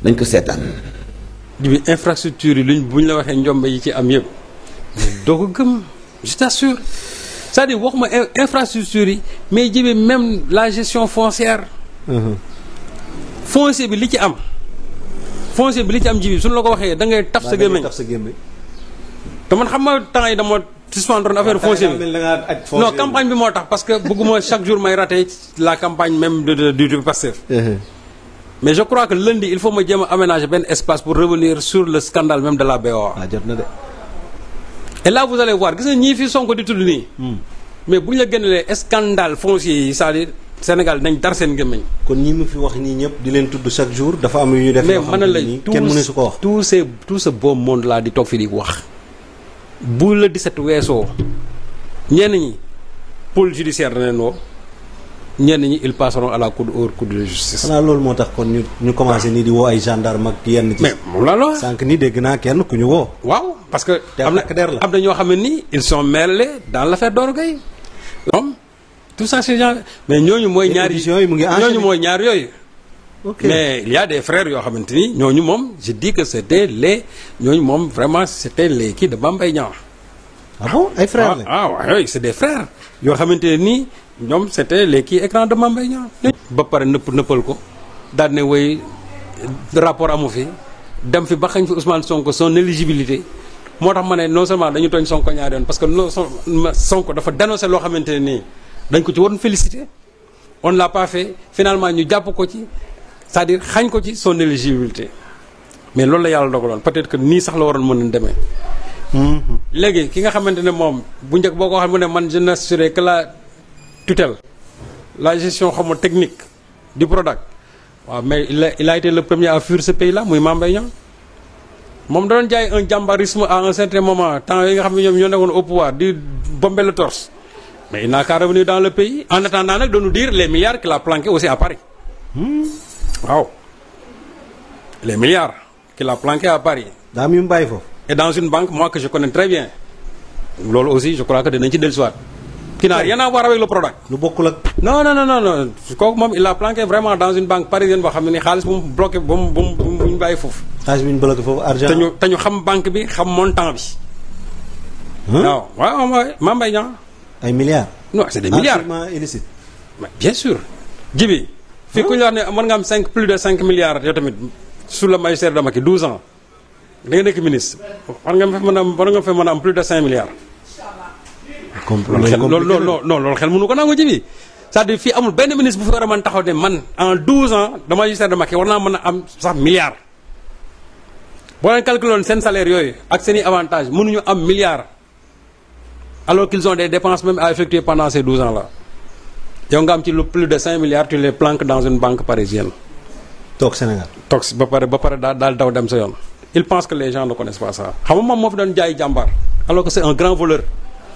dañ ko seetaan. bi infrastructure yi luñ buñ la waxee njombe yi ci am yëpp doo ko gëm je t'assure c'est-à-dire waxuma infrastructure yi mais jibi même la gestion foncière. foncier bi li ci am. foncier bi li ci am jibi suñu la ko waxee da ngay taf sa gémmiñ te man xam nga temps yi dama suspendre affaire foncier bi non campagne bi moo tax parce que bëgguma chaque jour may rater la campagne même du Pastef. Mais je crois que lundi, il faut me dire aménager un espace pour revenir sur le scandale même de la BOA. Et là, vous allez voir, que ni fi Sonko di tudd nii. Mais bu ñu la génnelee scandale foncier yi c'est-à-dire Sénégal dañ dar seen gémmiñ. kon ñi mu fi wax nii ñëpp di leen tudd chaque jour dafa am yu ñu def. mais mën na la kenn mënu su ko wax. tout ce beau monde là di toog fi di wax. bu la 17 weesoo ñenn ñi pôle judiciaire dana leen woo. ñenn ñi ils passeront à la cour de justice. xanaa loolu moo tax kon ñu commencé nii di woo ay gendarme ak yenn. ci mais moom la loo. sànq nii dégg naa kenn ku ñu woo. waaw parce que. am na ñoo xam ne nii ils sont mêlés dans l'affaire Doro Gueye. donc tout ça c'est genre mais ñooñu mooy. ñaari ñooñu mooy ñaar yooyu. ok mais il y a des frères yoo xamante ni ñooñu moom je dis que c'était ñooñu moom vraiment c'était les kii de Mame Mbaye Niang. ah bon ay frères la oui c'est des frères yoo xamante ne nii. ñoom c'était les kii écran de Mame Mbaye Niang ba pare nëppal ko daal ne woy rapport amu fi dem fi ba xañ fi Ousmane Sonko son éligibilité moo tax ma ne non seulement dañu tooñ Sonko ñaari yoon parce que Sonko dafa dénoncé loo xamante ne nii dañ ko ci waroon féliciter on l'a pas fait finalement ñu jàpp ko ci c'est-à-dire xañ ko ci son éligibilité mais loolu la yàlla dogaloon peut-être que nii sax la waroon mën a demee. léegi ki nga xamante ne moom bu njëkk boo ko waxee mu ne man je n'assurais que la tutelle la gestion xaw ma technique du Prodac waaw mais il a été le premier à fuir ce pays là muy Mame Mbaye Niang moom da doon jaay un jambarisme à un certain moment temps yi nga xam ne ñoom ñoo nekkoon au pouvoir di bomber le torse mais il n'a qu'à revenir dans le pays en attendant nag de nous dire les milliards qu'il a planqués aussi à Paris waaw les milliards qu'il a planqués à Paris. daa am yu mu bàyyi foofu. et dans une banque moi que je connais très bien loolu aussi je crois que dinañ ci dellusiwaat. qui n'a rien à voir avec le Prodac. lu bokkul ak. non kooku moom il a planqué vraiment dans une banque parisienne boo xam ne ni xaalis bu mu bloqué bu mu bàyyi foofu. xaalis bi ñu bloqué foofu argent. te ñu xam banque bi xam montant bi. waaw Mame Mbaye Niang. ay milliards. non c'est des milliards enrichissement illicite. mais bien sûr. jibi fii ku ñu wax ne mën nga am plus de 5 milliards yow tamit sur le magistère de Macky 12 ans da nga nekk ministre war nga fa mën a am plus de 5 milliards. loolu xel mënu ko nangu ji bi c'est-à-dire fii amul benn ministre bu fi war a mën taxaw ne man en 12 ans de magistère de Macky war naa mën a am sax milliard boo leen calculé woon seen salaire yooyu ak seen i avantages mënuñu am milliard alors qu'ils ont des dépenses même à effectuer pendant ces 12 ans là yow nga am ci lu plus de 5 milliards tu les planques dans une banque parisienne. toog Sénégal. toog ba pare daal daw dem sa yoon. il pense que les gens ne connaissent pas ça xam nga moom moo fi doon jaay jàmbaar alors que c'est un grand voleur.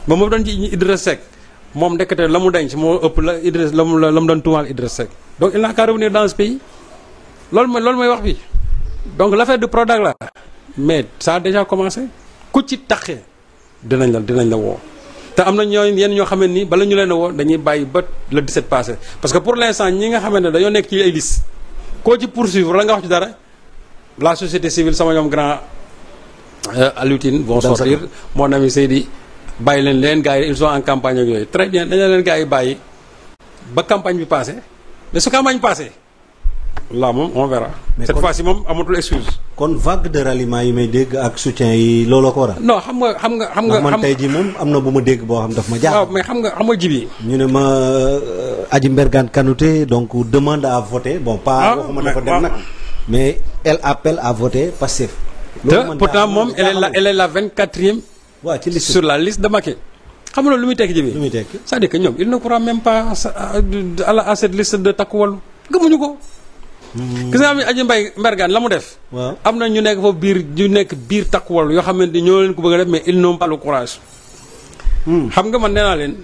moom moo doon ci Idriss Seck moom ndekete la mu denc moo ëpp la Idriss la mu doon tuumaal Idriss Seck donc il n'a qu'à revenir dans ce pays loolu mooy wax bi donc l'affaire du Prodac là mais ça a déjà commencé ku ci taxee dinañ la woo te am na yenn ñoo xam ne ni bala ñu leen a woo dañuy bàyyi ba le 17 passé parce que pour l'instant ñi nga xamante ne dañoo nekk ci ay liste koo ci poursuivre la nga wax ci dara la société civile sama ñoom grand Aliou Tine vont sortir mon ami Seydi bàyyi leen gars yi ils sont en campagne ak yooyu très bien dañu leen gars yi bàyyi ba campagne bi passé mais su campagne passé là moom on verra. cette fois-ci moom amatul excuse. kon vague de ralliement yi may dégg ak soutien yi looloo ko waral. non xam nga man tey jii moom am na bu ma dégg boo xam daf ma jaaxal. waaw mais xam nga jibi ñu ne ma Adji Mbergane Kanouté donc demande à voter bon pas waxuma dafa dem nag mais elle appelle à voter Pastef. te pourtant moom elle est la 24e. waaw ci liste sur la liste de Macky xam nga loolu lu muy tekki ji bi. lu muy tekki c'est-à-dire que ñoom il ne croit même pas à cette liste de Takku Wallu gëmuñu ko. gis nga am Adji Mbergane la mu def. waaw am na ñu nekk foofu biir Takku Wallu yoo xamante ni ñoo leen ko bëgg a def mais ils n'ont pas le courage. xam nga man nee naa leen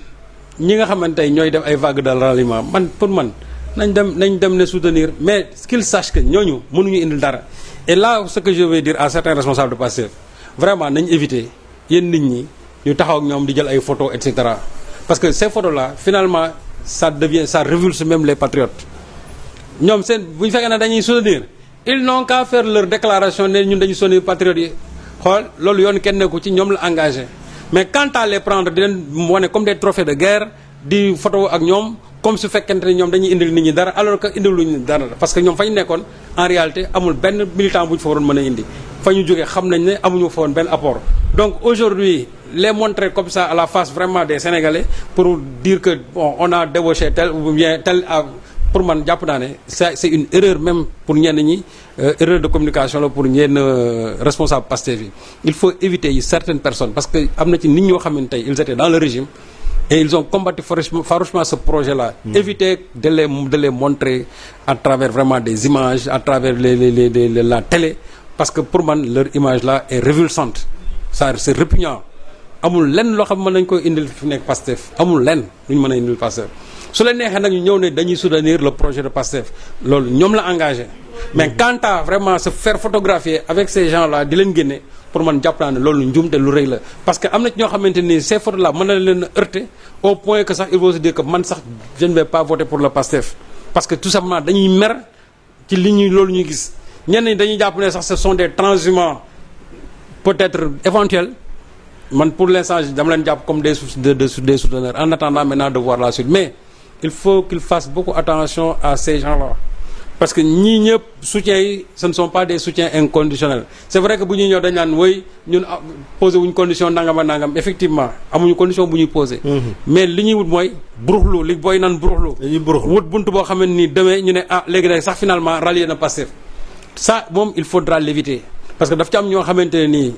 ñi nga xamante ne ñooy def ay vagues de ralliement pour man nañ dem ne soutenir mais qu'ils sachent que ñooñu mënuñu indil dara et là ce que je vais dire à certains responsables de Pastef vraiment nañ éviter. yéen nit ñi ñu taxaw ak ñoom di jël ay photos et cetera parce que ces photos là finalement ça révulse même les patriotes ñoom seen bu ñu fekkee ne dañuy soutenir ils n'ont qu'à faire leur déclaration ne ñun dañuy soutenir patriotes yi xool loolu yoon kenn nekku ci ñoom la engagé mais quant à les prendre di leen wane comme des trophées de guerre di photo ak ñoom comme su fekkente ne ñoom dañuy indil nit ñi dara alors que indil luñu dara parce que ñoom fa ñu nekkoon en réalité amul benn militant bu ñu fa waroon mën a indi fa ñu jógee xam nañ ne amuñu fa woon benn apport. Donc aujourd'hui les montrer comme ça à la face vraiment des Sénégalais pour dire que bon on a débauché tel ou bien tel pour man jàpp naa ne c'est une erreur même pour ñenn ñi erreur de communication la pour ñenn responsable Pastef yi il faut éviter yi certaines personnes parce que am na ci nit ñoo xam ne tey ils étaient dans le régime et ils ont combattu farouchement ce projet-là. Éviter de les montrer à travers vraiment des images à travers la télé parce que pour man leur image là est révulsante ça c'est répugnant amul lenn loo xam mën nañu koy indil fi nekk Pastef amul lenn lu ñu mën a indil Pastef su leen neexee nag ñu ñëw ne dañuy soutenir le projet de Pastef loolu ñoom la engagé mais quant à vraiment se faire photographier avec ces gens-là di leen génne pour man jàpp naa ne loolu njuumte lu rëy la parce que am na ci ñoo xamante ni ces photos là mën na leen a heurter au point que sax il faut se dire que man sax je ne vais pas voter pour le Pastef parce que tout simplement dañuy mer ci li ñuy loolu ñuy gis ñenn ñi dañuy jàpp ne sax ce sont des transhumants peut-être éventuels man pour l'instant dama leen jàpp comme des souteneurs en attendant maintenant de voir la suite mais il faut qu'ils fassent beaucoup attention à ces gens-là parce que ñii ñëpp soutiens yi ce ne sont pas des soutiens inconditionnels c'est vrai que bu ñuy ñëw dañ naan woy ñun posé wuñ condition nangam ak nangam effectivement amuñu condition bu ñuy posé mais li ñuy wut mooy buruxlu li booy naan buruxlu wut buntu boo xam ne nii demee ñu ne léegi nag sax finalement rallié na Pastef ça moom il faudra l'éviter parce que daf ci am ñoo xamante ne nii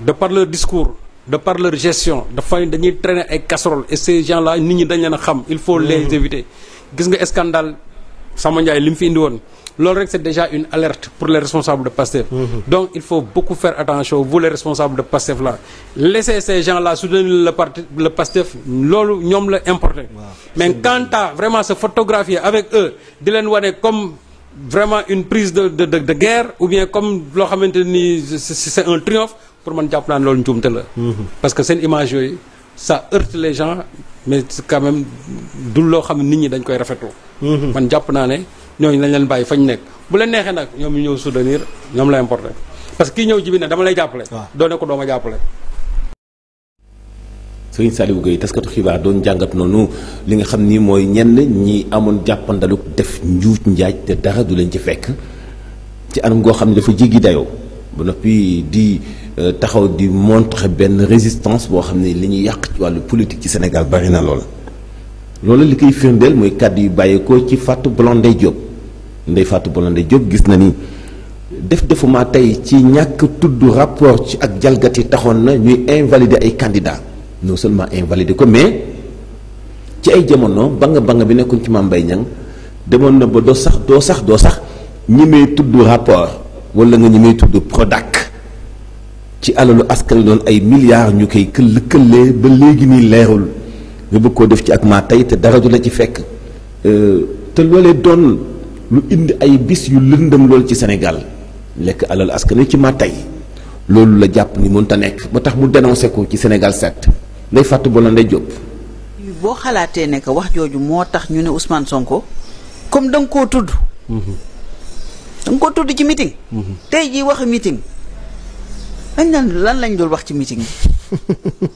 de par leur discours de par leur gestion dañuy traîner ay casseroles et ces gens-là nit ñi dañ leen a xam il faut les éviter gis nga scandale Samba Ndiaye li mu fi indi woon loolu rek c'est déjà une alerte pour les responsables de Pastef donc il faut beaucoup faire attention vous les responsables de Pastef là laissez ces gens-là soutenir le Pastef loolu ñoom la importé mais quant à vraiment se photographier avec eux di leen wane comme vraiment une prise de guerre ou bien comme loo xamante ni c'est un triomphe pour man jàpp naa ne loolu njuumte la parce que seen image yooyu ça heurte les gens mais c'est quand même du loo xam ne nit ñi dañ koy rafetlu man jàpp naa ne ñooñu lañ leen bàyyi fañ nekk bu leen neexee nag ñoom ñu ñëw soutenir ñoom la importé parce que kii ñëw jibi ne dama lay jàppale doone ko dooma jàppale Serigne Saliou Gueye taskatu xibaar doon jàngat noonu li nga xam ni mooy ñenn ñi amoon jàppandalu def njuuj njaaj te dara du leen ci fekk ci anam goo xam ne dafa jéggi dayoo ba noppi di taxaw di montrer benn résistance boo xam ne li ñuy yàq ci wàllu politique ci Sénégal bari na lool. loolu li koy firndeel mooy kàddu yu bàyyeekoo ci Fatou Blondin Diop Ndeye Fatou Blondin Diop gis na ni defuma tey ci ñàkk tudd rapport ci ak jalgati taxoon na ñuy invalider ay candidats non seulement invalider ko mais ci ay jamono banga bi nekkoon ci Mame Mbaye Niang demoon na ba doo sax ñi may tudd rapport wala nga ñi may tudd Prodac ci alalu askan doon ay milliards ñu koy këllee ba léegi nii leerul nga bëgg koo def ci ak maa tey te dara du la ci fekk te loolee doon lu indi ay bis yu lëndëm lool ci Sénégal lekk alalu askan ci maa tey loolu la jàpp ni mënut a nekk ba tax mu dénoncé ko ci Sénégal 7 Ndeye Fatou Blondin Diop. boo xalaatee ne que wax jooju moo tax ñu ne Ousmane Sonko comme da nga koo tudd. da nga koo tudd ci meeting. tey jii wax meeting. lan lañ dul wax ci meeting bi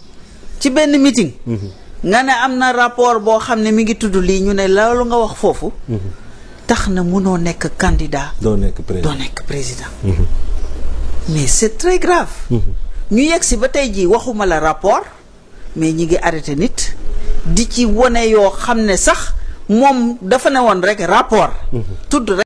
ci benn meeting. nga ne am na rapport boo xam ne mi ngi tudd lii ñu ne loolu nga wax foofu. tax na mënoo nekk candidat. doo nekk président. mais c'est très grave. ñu yegg si ba tey jii waxuma la rapport mais ñi ngi arrêté nit di ci wone yoo xam ne sax moom dafa ne woon rek rapport. tudd rek.